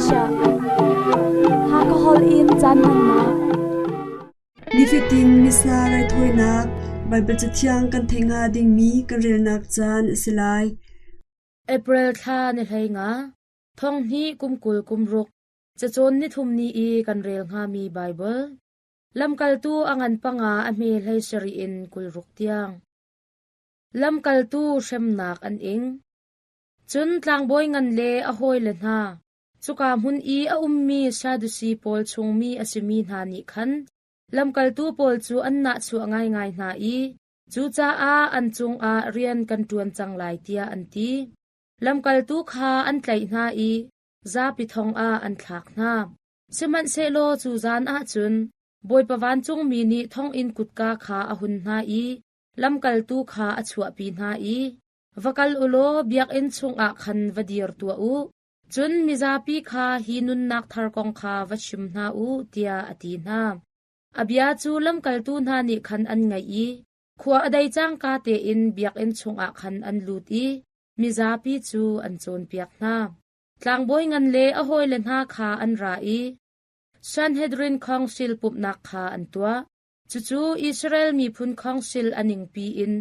Asia. Hakha holh in caan hmannak. Nifatin Missa raithawinak Baibal Cathiang kan theih hnga dingmi kan relnak caan a si lai. April thla ni 15, thong hnih kum 20 kum ruk, cacawn nithum ni i kan rel hngami Baibal. Lamkaltu a ngan panga a hme hlei sarih in 26 tiang. Lamkaltu hremnak an ing. Cun tlangbawi ngan le a hawile hna, cuka hmun i a ummi Sadusi pawl chungmi a simi hna nih khan lamkaltu pawl cu an nahchuah ngaingai hna i cucaah an cungah rian kan ṭuan cang lai tiah an ti. Lamkaltu kha an tlaih hna i zapi thong ah an thlak hna. Sihmanhsehlaw cu zan ah cun Bawipa vancungmi nih thonginn kutka kha a hun hna i lamkaltu kha a chuahpi hna i, Va kal u law biakinn chungah khan va dir tuah u, cun mizapi kha hi nunnak thar kong kha va chim hna u, tiah a ti hna. A bia cu lamkaltu hna nih khan an ngaih i khua a dei cangka tein biakinn chungah khan an lut i mizapi cu an cawnpiak hna. Tlangbawi ngan le a hawile hna kha an ra i Sanhedrin Khawngsil pumhnak kha an tuah. Cucu Israel miphun khawngsil a ningpi in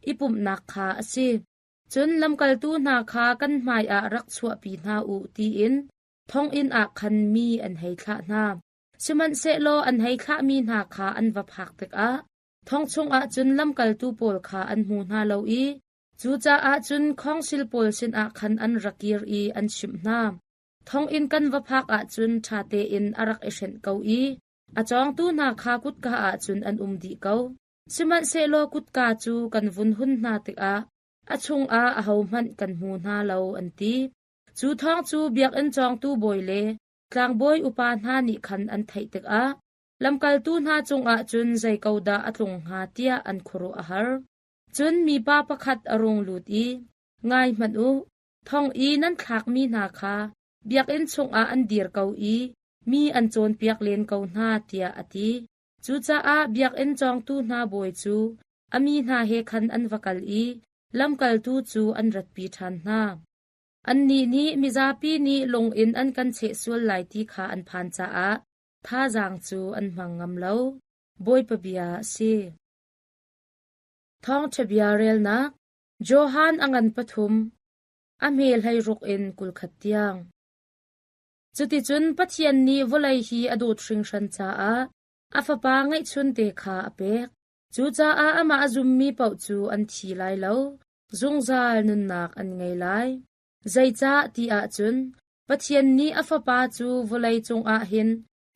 i pumhnak kha a si. Cun lamkaltu hna kha kan hmaiah rak chuahpi hna u tiin thonginn ah khan mi an hei thlah hna. Sihmanhsehlaw an hei thlahmi hna kha an va phak tikah thong chungah cun lamkaltu pawl kha an hmu hna lo i cucaah cun khawngsil pawl sinah khan an ra kir i an chimh hna. Thonginn kan va phak ahcun ṭha tein a rak i hrenh ko i a cawngtu hna kha kutka ah cun an um dih ko. Sihmanhsehlaw kutka cu kan vun hun hna tikah a chungah ahohmanh kan hmu hna lo, an ti. Cu thawng cu biakinn cawngtu bawi le tlangbawi upa hna nih khan an theih tikah lamkaltu hna cungah cun zei ko dah a tlung hnga tiah an khuaruah a har. Cun mipa pakhat a rung lut i, Ngai hmanh u, thong i nan thlakmi hna kha biakinn chungah an dir ko i mi an cawnpiak len ko hna, tiah a ti. Cucaah biakinn cawngtu hna bawi cu a mi hna he khan an va kal i lamkaltu cu an ratpi ṭhan hna. Annih nih mizapi nih lung in an kan cheh sual lai ti kha an phan caah thazaang cu an hmang ngam lo. Bawipa bia a si. Thawngṭha bia relnak Johan a ngan pathum, a hme 16 in 21 tiang. Cuticun Pathian nih vawlei hi a dawt hringhran caah a Fapa ngeihchunte kha a pek. Cucaah amah a zummi paoh cu an thi lai lo, zungzal nunnak an ngei lai. Zeicah ti ahcun Pathian nih a Fapa cu vawlei cungah hin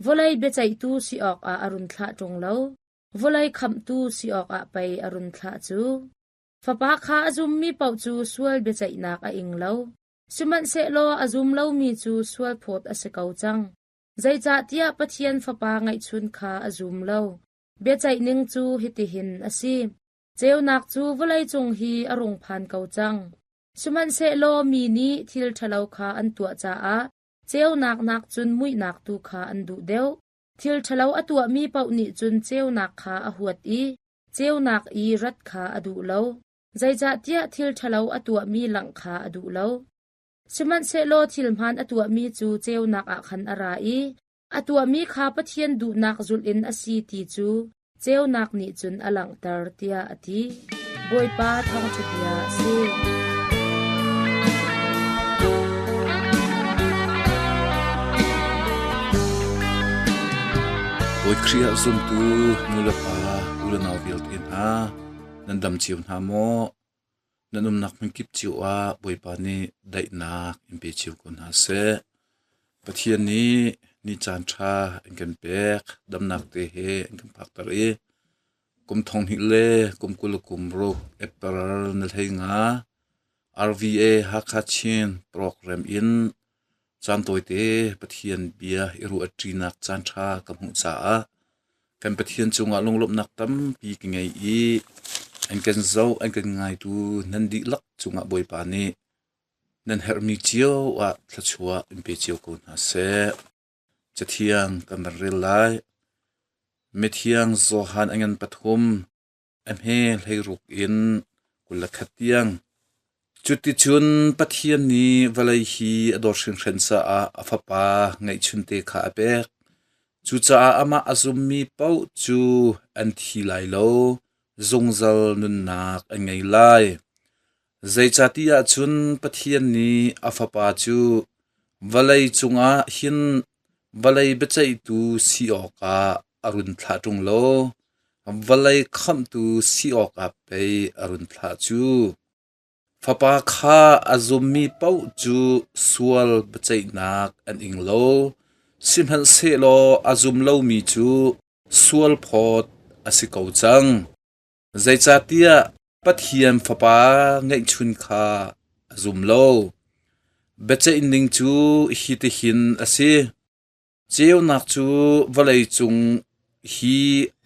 vawlei biaceihtu si awkah a run thlah ṭung lo, vawlei khamhtu si awkah pei a run thlah cu. Fapa kha a zummi paoh cu sual biaceihnak a ing lo. Sihmanhsehlaw a zum lomi cu sualphawt a si ko cang. Zeicahtiah Pathian Fapa ngeihchun kha a zum lo. Biaceih ning cu hitihin a si. Ceunak cu vawleicung hi a rung phan ko cang. Sihmanhsehlaw mi nih thil ṭhalo kha an tuah caah ceunak nakcun muihnak tu kha an duh deuh. Thil ṭhalo a tuahmi paoh nih cun ceunak kha a huat i ceunak i rat kha a duh lo. Zeicahtiah thil ṭhalo a tuahmi langh kha a duh lo. Sihmanhsehlaw thil hmaan a tuahmi cu ceunak ah khan a ra i a tuahmi kha Pathian duhnak zulh in a si ti cu ceunak nih cun a langhter, tiah a ti. Bawipa thawngṭha bia a si. Bawi Khrih ah zumtu nulepa u le nau vialte hna, nan dam cio hna maw? Nan umnak hmunkip cio ah Bawipa nih daihnak in pe cio ko hna seh. Pathian nih ni caan ṭha an kan pek, damnak te he an kan phakter i kum 2000 le kum 26 April ni 15 RVA Hakha Chin program in caan tawite Pathian bia i ruahṭinak caan ṭha ka hmuh caah kan Pathian cungah lunglawmhnak tampi ka ngei i an kan zoh, an kan ngaitu nan dihlak cungah Bawipa nih nan herhmi cio ah thluachuah in pe cio ko hna seh. Cathiang kan van rel lai. Mithiang Johan a ngan pathum, a hme 16 in 21 tiang. Cuticun Pathian nih vawlei hi a dawt hringhran caah a Fapa ngeihchunte kha a pek. Cucaah amah a zummi paoh cu an thi lai lo, zungzal nunnak an ngei lai. Zeicahtiah cun Pathian nih a Fapa cu vawlei cungah hin vawlei biaceihtu si awkah a run thlah ṭung lo, vawlei khamhtu si awkah pei a run thlah cu. Fapa kha a zummi paoh cu sual biaceihnak an ing lo, sihmanhsehlaw a zum lomi cu sual phawt a si ko cang. Zeicahtiah Pathian Fapa ngeihchun kha a zum lo. Biaceih ning cu hitihin a si: Ceunak cu vawlei cung hi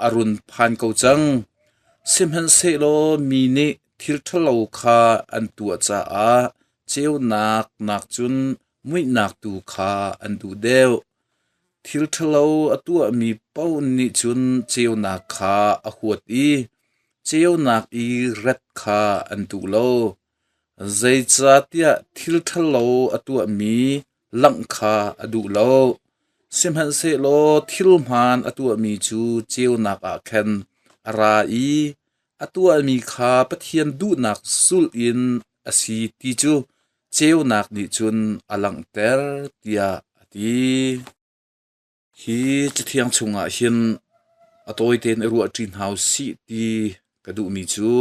a run phan ko cang, sihmanhsehlaw mi nih thil ṭhalo kha an tuah caah ceunak nakcun muihnak tu kha an duh deuh. Thil ṭhalo a tuahmi paoh nih cun ceunak kha a huat i ceunak i ret kha an duh lo, zeicahtiah thil ṭhalo a tuahmi langh kha a duh lo. Sihmanhsehlaw thil hmaan a tuahmi cu ceunak ah khan a ra i a tuahmi kha Pathian duhnak zulh in a si ti cu ceunak nih cun a langhter tiah a ti. Hi Cathiang chungah hin a tawi tein i ruahṭi hna u sih ti ka duhmi cu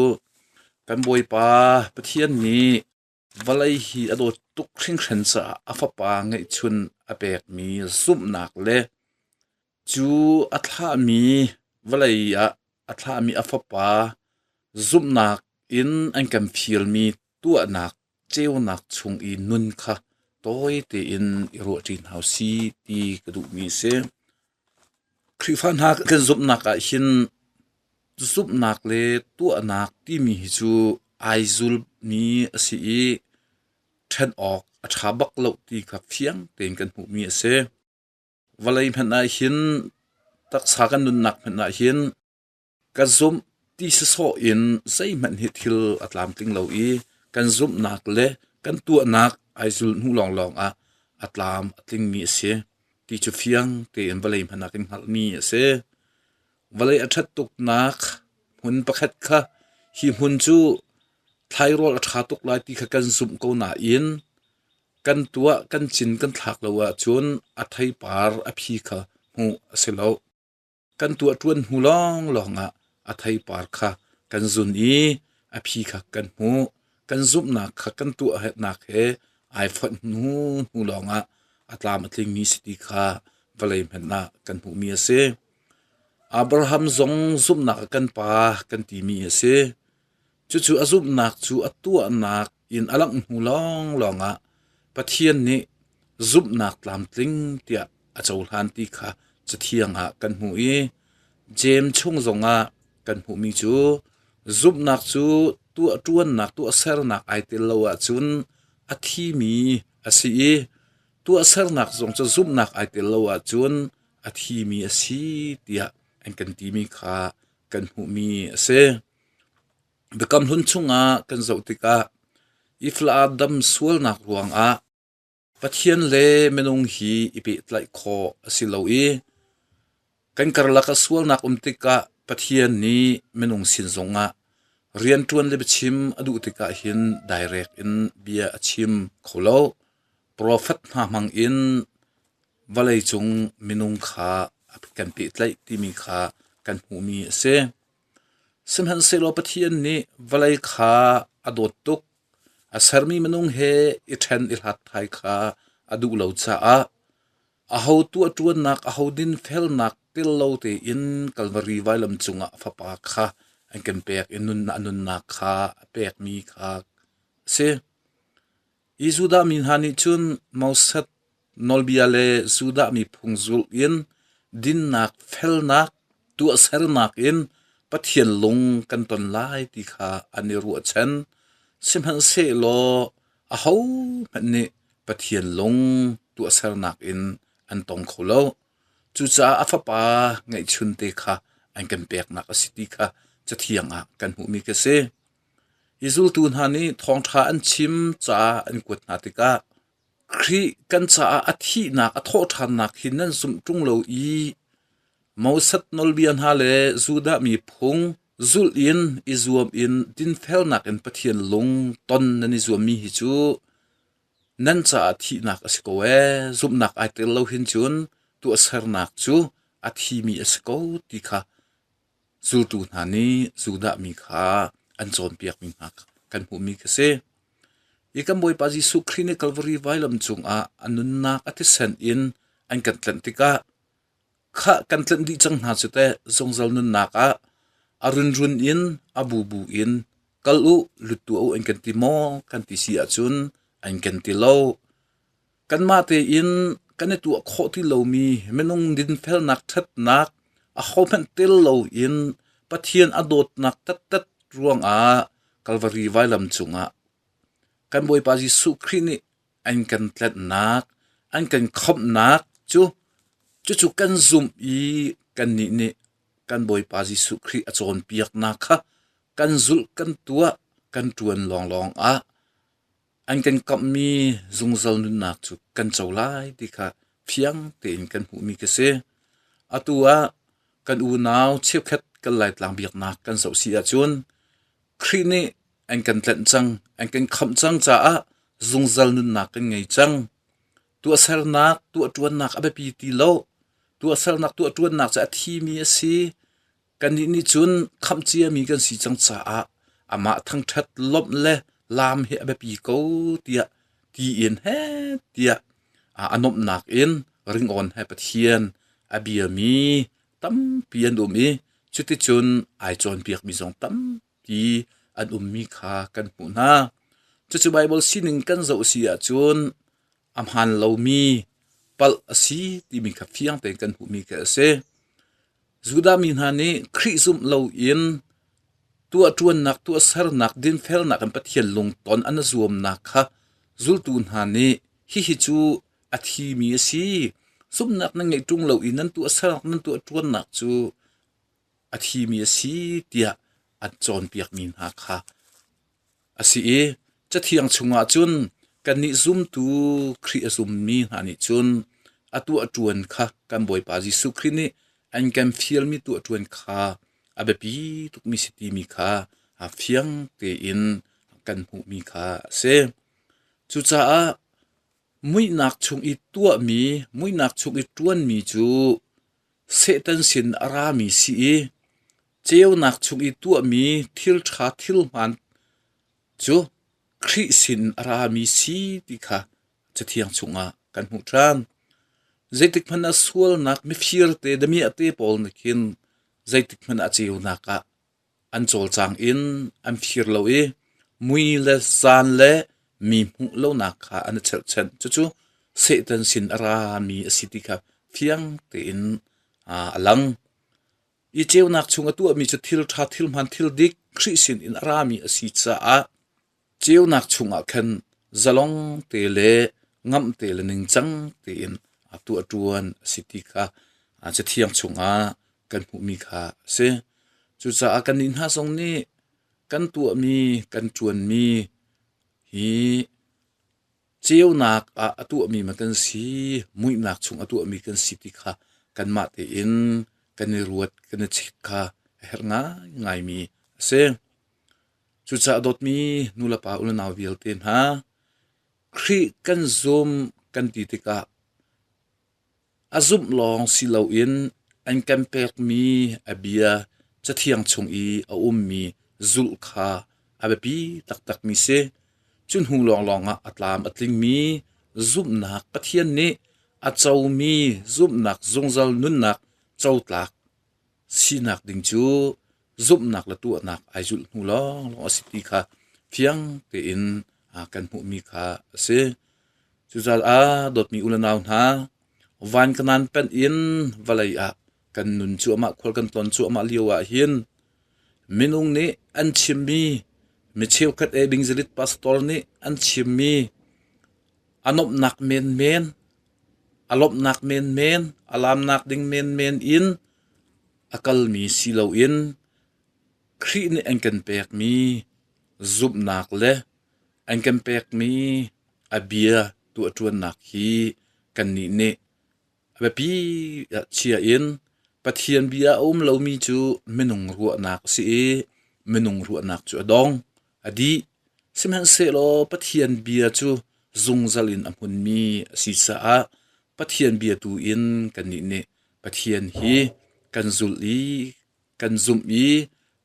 kan Bawipa Pathian nih Vawlei hi a dawt tuk hringhran caah a fapa ngeihchun a pekmi zumhnak le cu a thlahmi vawlei ah a thlahmi a fapa zumhnak in an kan fialmi tuahnak ceunak chung i nun kha tawi tein i ruahṭi hna u sih ti ka duhmi a si. Khrihfa hna kan zumhnak ah hin zumhnak le tuahnak timi hi cu ai zulmi a si i ṭhen awk a ṭha bak lo ti kha fiang tein kan hmuhmi a si. Vawlei hmanh ah hin taksa kan nunnak hmanh ah hin Ka zumh ti sawsawh in zeihmanh hi thil a tlamtling lo i kan zumhnak le kan tuahnak ai zulh hnu lawnglawng ah a tlam a tlingmi a si ti cu fiang tein vawlei hmanh ah kan hngalhmi a si. Vawlei a ṭhat tuknak hmun pakhat kha hi hmun cu thlairawl a ṭha tuk lai ti kha kan zumh ko nain kan tuah kan cin kan thlak lo ahcun a theipar a phi kha hmuh a si lo. Kan tuahṭuan hnu lawnglawng ah a theipar kha kan zun i a phi kha kan hmuh. Kan zumhnak kha kan tuahnak he ai fonh hnu hnu lawngah a tlam a tlingmi si ti kha vawlei hmanh ah kan hmuhmi a si. Abraham zong zumhnak ah kan pa kan timi a si. Cucu a zumhnak cu a tuahnak in a langh hnu lawnglawng ah Pathian nih zumhnak tlamtling tiah a cohlan ti kha Cathiang ah kan hmuh i Jeim chung zongah kan hmuhmi cu zumhnak cu tuahṭuannak tuahsernak ai tel lo ahcun a thimi a si i tuahsernak zong cu zumhnak ai tel lo ahcun a thimi a si tiah an kan timi kha kan hmuhmi a si. Biakam Hlun chungah kan zoh tikah Ifla dam sualnak ruangah Pathian le minung hi i pehtlaih khawh a si lo i kan karlak ah sualnak um tikah Pathian nih minung sin zongah rianṭuan le biachim a duh tikah hin direct in bia a chim kho lo. Profet hna hmang in vawleicung minung kha a kan pehtlaih timi kha kan hmuhmi a si. Sihmanhsehlaw Pathian nih vawlei kha a dawt tuk. A sermi minung he i ṭhen i hlat thai kha a duh lo caah aho tuahṭuannak, aho dinfelnak tel lo tein Kalvari vailam cungah a Fapa kha an kan pek i a nunnak kha a pekmi kha a si. Hi Judah mi hna nih cun Moses nawlbia le Judah miphung zulh in dinnak, felnak, tuahsernak in Pathian lung kan ton lai ti kha an i ruahchan. Sihmanhsehlaw ahohmanh nih Pathian lung tuahsernak in an tong kho lo. Cucaah a fapa ngeihchunte kha an kan peknak a si ti kha Cathiang ah kan hmuhmi ka si. Hi zultu hna nih thawngṭha an chim caah an kuat hna tikah Khrih kan caah a thihnak a thawhṭhannak hi nan zumh ṭung lo i Moses nawlbia hna le Judah mi phung zulh in i zuam in dinfelnak in Pathian lung ton nan i zuammi hi cu nan caah thihnak a si ko ee. Zumhnak ai tel lo hin cun tuahsernak cu a thimi a si ko ti kha zultu hna nih Judah mi kha an cawnpiakmi hna kan hmuhmi khi si. Hi kan Bawipa Jesuh Khrih nih Kalvari vailam cungah a nunnak a thisen in an kan tlanh tikah khah kan tlanh dih cang hna cu teh zungzal nunnak ah a runrun in a bubu in kal u lut tuah u an kan ti maw kan ti si ahcun an kan ti lo. Kanmah tein kan i tuah khawh ti lomi minung dinfelnak ṭhatnak ahohmanh tel loin Pathian a dawtnak taktak ruangah Kalvari vailam cungah kan Bawipa Jesuh Khrih nih an kan tlanhnak, an kan khamhnak cu cucu kan zumh i kannih nih kan Bawipa Jesuh Khrih a cawnpiaknak kha kan zulh, kan tuah, kan ṭuan lawnglawng ah An kan kamhmi zungzal nunnak cu kan co lai ti kha fiang tein kan hmuhmi ka si. Atu ah kan unau cheukhat kan Laitlang biaknak kan zoh si ahcun Khrih nih an kan tlanh cang, an kan khamh cang caah zungzal nunnak kan ngei cang. Tuahsernak, tuahṭuannak a biapi ti lo. Tuahsernak, tuahṭuannak cu a thimi a si. Kannih nih cun khamh ciami kan si cang caah amah thangṭhat lawmh le laam hi a biapi ko tiah ti in heh tiah a nuamhnak in ringawn he Pathian a biami tampi an um i cuticun ai cawnpiakmi zong tampi an ummi kha kan hmuh hna. Cucu Baibal sining kan zoh si ahcun a hmaan lomi palh a si timi kha fiang tein kan hmuhmi khi a si. Judah mi hna nih Khrih zumh loin tuahṭuannak, tuahsernak, dinfelnak in Pathian lungton an i zuamnak kha zultu hna nih hihi cu a thimi a si. Zumhnak nan ngeih ṭung lo i nan tuahsernak, nan tuahṭuannak cu a thimi a si tiah an cawnpiakmi hna kha a si i Cathiang chungah cun kannih zumtu Khrih a zummi hna nih cun a tuahṭuan kha kan Bawipa Jesuh Khrih nih an kan fialmi tuahṭuan kha a biapi tukmi si timi kha a fiang tein kan hmuhmi kha a si. Cucaah muihnak chung i tuahmi, muihnak chung i ṭuanmi cu Satan sin a rami si i ceunak chung i tuahmi thil ṭha thil hmaan cu Khrih sin a rami si ti kha Cathiang chungah kan hmuh ṭhan. Zeitik hmanh ah sualnak mifir te damiah te pawl nih khin zeitik hmanh ah ceunak ah an cawlcang in an fir lo i mui le zan le mi hmuh lonak kha an i cherhchanh. Cucu Satan sin a rami a si ti kha fiang tein a lang. I ceunak chung a tuahmi cu thil ṭha, thil hmaan, thil dik Khrih sin in a rami a si caah ceunak chungah khan zalong te le ngamh te le ningcang tein a tuahṭuan a si ti kha Cathiang chungah kan hmuhmi kha a si. Cucaah kannih hna zong nih kan tuahmi, kan ṭuanmi hi ceunak ah a tuahmi ma kan si, muihnak chung a tuahmi kan si ti kha kanmah tein kan i ruat, kan i check kha a herh ngaingaimi a si. Cucaah dawtmi nulepa unau vialte hna, Khrih kan zum kan ti tikah A zumh lawng si loin an kan pekmi a bia Cathiang chung i a ummi zulh kha a biapi taktakmi si. Cu hnu lawnglawng ah a tlam a tlingmi zumhnak Pathian nih a comi zumhnak zungzal nunnak cotlak sinak ding cu zumhnak le tuahnak ai zulh hnu lawnglawng a si ti kha fiang tein kan hmuhmi kha a si. Cucaah dawtmi u le nau hna, van kanan panh in vawlei ah kan nun cuahmah, khual kan tlawn cuahmah lio ah hin minung nih an chimmi mi cheukhat e bingzalit pastor nih an chimmi a nuamhnak menmen, a lawmhnak menmen, a laamnak ding menmen in a kalmi si loin Khrih nih an kan pekmi zumhnak le an kan pekmi a bia tuahṭuannak hi kannih nih a biapi ah chia in Pathian bia a um lomi cu minung ruahnak a si i minung ruahnak cu a dong, a dih. Sihmanhsehlaw Pathian bia cu zungzal in a hmunmi a si caah Pathian bia tu in kannih nih Pathian hi kan zulh i kan zumh i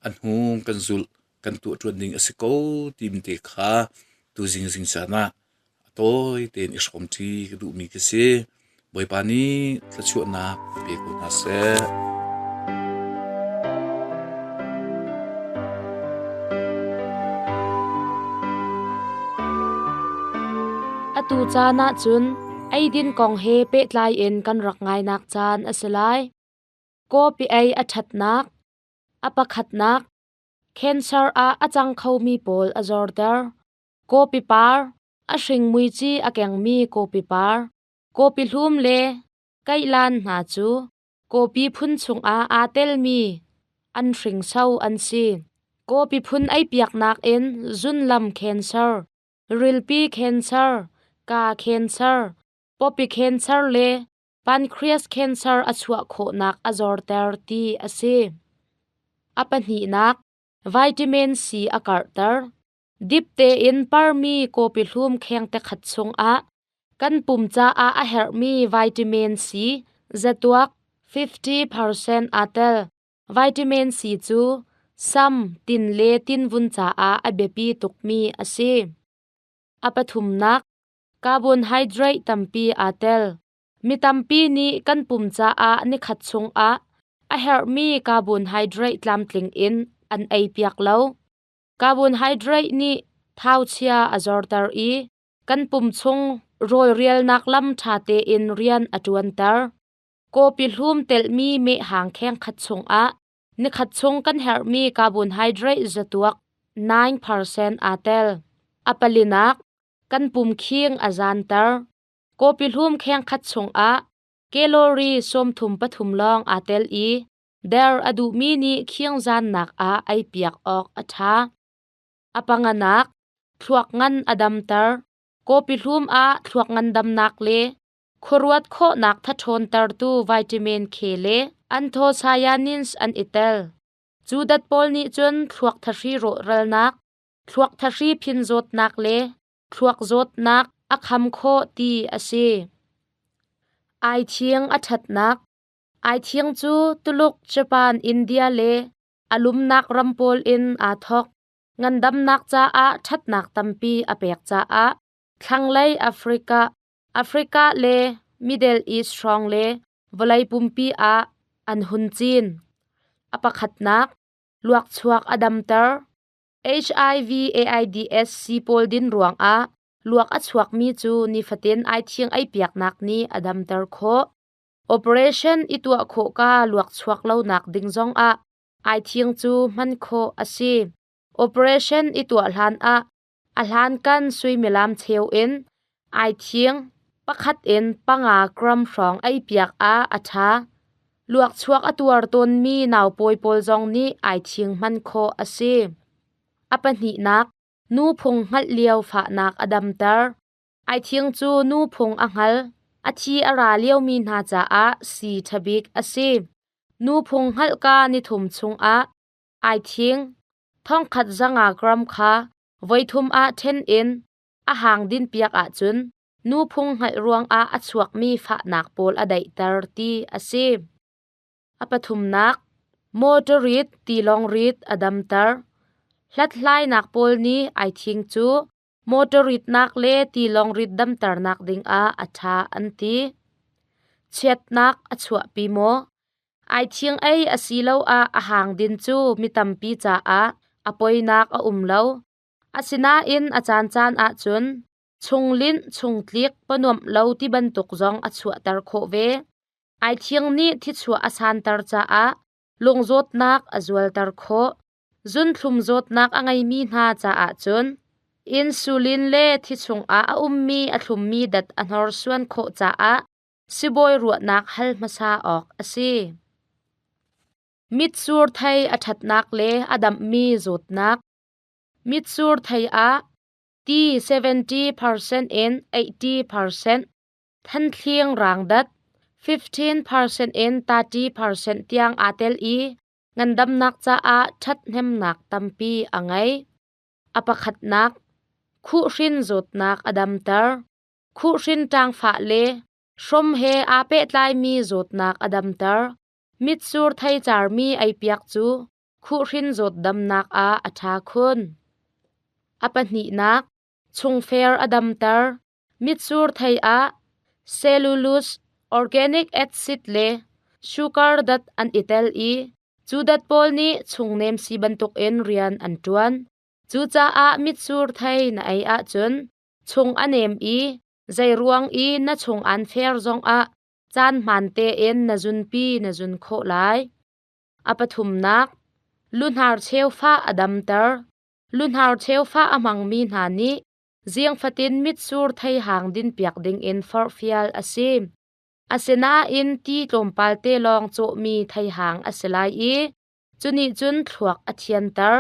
a hnu kan zulh kan tuahṭuan ding a si ko timi te kha tuzing zing caan ah a tawi tein i hrawmṭi ka duhmi ka si. Bawipa nih thluachuahnak pe ko hna seh. Atu caan ah cun eidin kong he pehtlai in kan rak ngainak caan a si lai. Kawpi ei a ṭhatnak, a pakhatnak, cancer ah a cang khomi pawl a zorter. Kawpi par, a hring muici a kengmi kawpi par, kawpi hlum le kaihlan hna cu kawpi phun chungah aa telmi an hringso an si. Kawpi phun ei piaknak in zunlam cancer, rilpi cancer, kaa cancer, pawpi cancer le pancreas cancer a chuah khawhnak a zorter ti a si. A pahnihnak, vitamin C a karhter. Dip tein parmi kawpi hlum kheng te khat chungah kan pum caah a herhmi vitamin C zatuak 50% aa tel. Vitamin C cu sam, tin le tinvun caah a biapi tukmi a si. A pathumnak, carbohydrate tampi aa tel. Mi tampi nih kan pum caah nikhat chungah a herhmi carbohydrate tlamtling in an ei piak lo. Carbohydrate nih thauchia a zorter i kan pum chung rawlrialnak lam ṭha tein rian a ṭuanter. Kawpi hlum telhmi mehhang khengkhat chungah nikhat chung kan herhmi carbohydrate zatuak 9% aa tel. A palinak, kan pum khing a zanter. Kawpi hlum khengkhat chungah calorie 33 lawng aa tel i Der a duhmi nih khiangzannak ah ei piak awk a ṭha. A panganak, thluak ngan a damter. Kawpi hlum ah thluak ngandamnak le khuaruat khawhnak thathawntertu vitamin K le anthocyanins an i tel. Cu dat pawl nih cun thluak thahri rawhralnak, thluak thahri phin zawtnak le thluak zawtnak a kham khawh ti a si. Aithiang a ṭhatnak Aithiang cu Tuluk, Japan, India le a lumnak ram pawl in aa thawk. Ngandamnak caah ṭhatnak tampi a pek caah thlanglei Africa, Africa le Middle East hrawng le vawlei pumpi ah an hun cin. A pakhatnak, luakchuak a damter. HIV AIDS sii pawl din ruangah luak a chuakmi cu nifatin aithiang ei piaknak nih a damter khawh. Operation i tuah khawh ka luakchuak lonak ding zongah aithiang cu hman khawh a si. Operation i tuah hlan ah a hlankan suimilam cheu in aithiang pakhat in panga gram hrawng ei piak ah a ṭha. Luakchuak a tuar tawnmi naupawi pawl zong nih aithiang hman khawh a si. A pahnihnak, nu phung hngalh lio fahnak a damter. Aithiang cu nu phung a hngal. A thi a ra liomi hna caah sii ṭha bik a si. Nu phung hngalhka nithum chungah aithiang thongkhat 500 gram kha voithum ah ṭhen in a hang dinpiak ahcun nu phung hngalh ruangah a chuakmi fahnak pawl a daihter ti a si. A pathumnak, motor rit, tilawng rit a damter. Hlathlainak pawl nih aithiang cu Motor ritnak le tilawng rit damternak dingah a ṭha an ti. Chiatnak a chuahpi maw? Aithiang ei asiloah a hang din cu mi tampi caah a poinak a um lo. Asinain a caancaan ahcun chunglinh, chungtlik, pawnuamh lo ti bantuk zong a chuahter khawh ve. Aithiang nih thichuah a santer caah lungzawtnak a zualter khawh. Zunthlum zawtnak a ngeimi hna caah cun insulin le thi chungah a ummi a thlummi dat a hnorsuan khawh caah sibawi ruahnak hal hmasa awk a si. Mitsur thei a ṭhatnak le a damhmi zawtnak. Mitsur thei ah ti 70% in 80%, thanthling rangdat 15% in 30% tiang aa tel i ngandamnak caah ṭhathnemnak tampi a ngei. A pakhatnak, khuhhrin zawtnak a damter. Khuhhrin ṭangfah le hrom he aa pehtlaimi zawtnak a damter. Mitsur thei carmi eipiak cu khuhhrin zawtdamnak ah a ṭha khun. A pahnihnak, chungfer a damter. Mitsur thei ah cellulose, organic acid le sugar dat an i tel i cu dat pawl nih chungnem si bantukin rian an ṭuan. Cucaah mitsur thei na ei ahcun chung a nem i zeiruang i na chung aan fer zongah caan hmaan tein na zunpi na zun khawh lai. A pathumnak, luhnar cheufa a damter. Luhnar cheufa a hmangmi hna nih zing fatin mitsur theihang dinpiak dingin forhfial a si. Asinain ti tlawmpal te lawng cawhmi theihang a si lai i cunih cun thluak a thianter.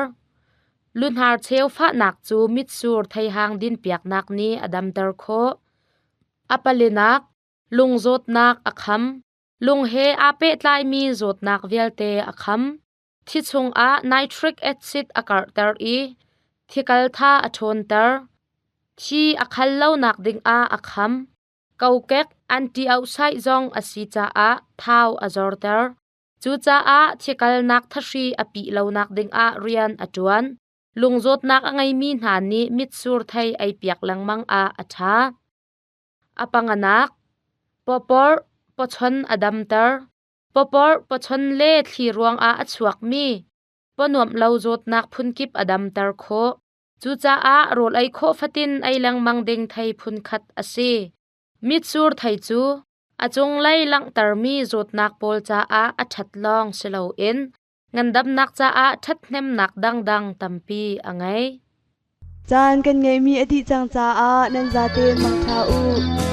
Luhnar cheu fahnak cu mitsur theihang dinpiaknak nih a damter khawh. A palinak, lungzawtnak a kham. Lung he aa pehtlaimi zawtnak vialte a kham. Thi chungah nitric acid a karhter i thikal tha a ṭhawnter. Thi a khal lonak dingah a kham. Kokek antioxide zong a si caah thau a zorter. Cucaah thikalnak thahri a pih lonak dingah rian a ṭuan. Lungzawtnak a ngeimi hna nih mitsur thei ei piak lengmang ah a ṭha. A panganak, pawpawrh, pawchon a damter. Pawpawrh, pawchon le thli ruangah a chuakmi pawnuamh lo zawtnak phunkip a damter khawh. Cucaah rawl ei khawh fatin ei lengmang ding thei phunkhat a si. Mitsur thei cu a cunglei langhtermi zawtnak pawl caah a ṭhat lawng si loin ngandamnak caah ṭhathnemnak dangdang tampi a ngei. Caan kan ngeihmi a dih cang caah nan zatein mangṭha u.